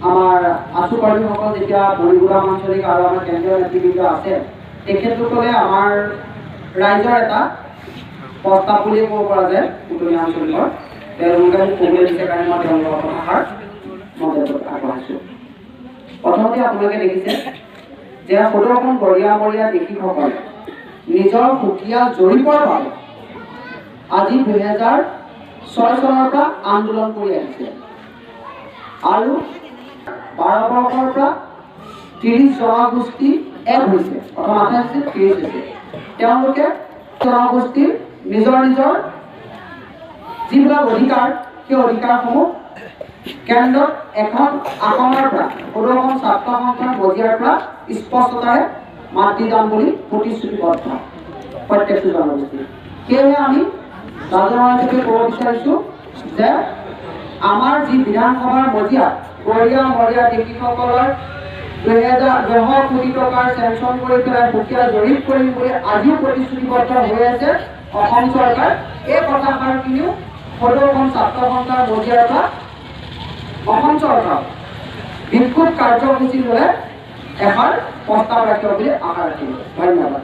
আমাৰ আছু কৰ্মীসকল যেতিয়া বৰিগুদাম আঞ্চলিক আৰু আমাৰ কেন্দ্ৰীয় নেতৃবৃন্দ আছে, তেখেতসকলে আমাৰ ৰাইজৰ এটা প্ৰস্তাৱ বুলিয়ে ক'ব পৰা যায় উতলীয়া আঞ্চলিকৰ। তেওঁলোকে মোক ক'বলৈ দিছে কাৰণে মই তেওঁলোকৰ কথাষাৰ মন্তব্যত আগবঢ়াইছোঁ। প্ৰথমতে আপোনালোকে দেখিছে যে সদৌ অসম গৰীয়া মৰীয়া দেশীসকলে নিজৰ সুকীয়া জৰীপৰ বাবে আজি 2006 চনৰ পৰা আন্দোলন কৰি আহিছে আৰু 12 বৰ্ষৰ পৰা 30 জনগোষ্ঠী এক হৈছে। প্ৰথম 28 হৈছে, 30 হৈছে। তেওঁলোকে জনগোষ্ঠীৰ নিজৰ নিজৰ যিবিলাক অধিকাৰ, সেই অধিকাৰসমূহ কেন্দ্ৰত এখন আসনৰ পৰা, সদৌ অসম ছাত্ৰ সন্থাৰ মজিয়াৰ পৰা স্পষ্টতাৰে মাত দি যাম বুলি প্ৰতিশ্ৰুতিবদ্ধ প্ৰত্যেকটো জনগোষ্ঠী। সেয়েহে আমি ৰাজহুৱা হিচাপে ক'ব বিচাৰিছোঁ যে আমাৰ যি বিধানসভাৰ মজিয়াত গৰীয়া মৰীয়া দেশীসকলৰ 2000 কোটি টকাৰ চেংচন কৰি পেলাই সুকীয়া জৰীপ কৰিম বুলি আজিও প্ৰতিশ্ৰুতিবদ্ধ হৈ আছে অসম চৰকাৰ, এই কথাষাৰখিনিও সদৌ অসম ছাত্ৰ সন্থাৰ মজিয়াৰ পৰা অসম চৰকাৰক বিক্ষোভ কাৰ্যসূচী ল'লে এষাৰ প্ৰস্তাৱ ৰাখিব বুলি আশা ৰাখিলোঁ। ধন্যবাদ।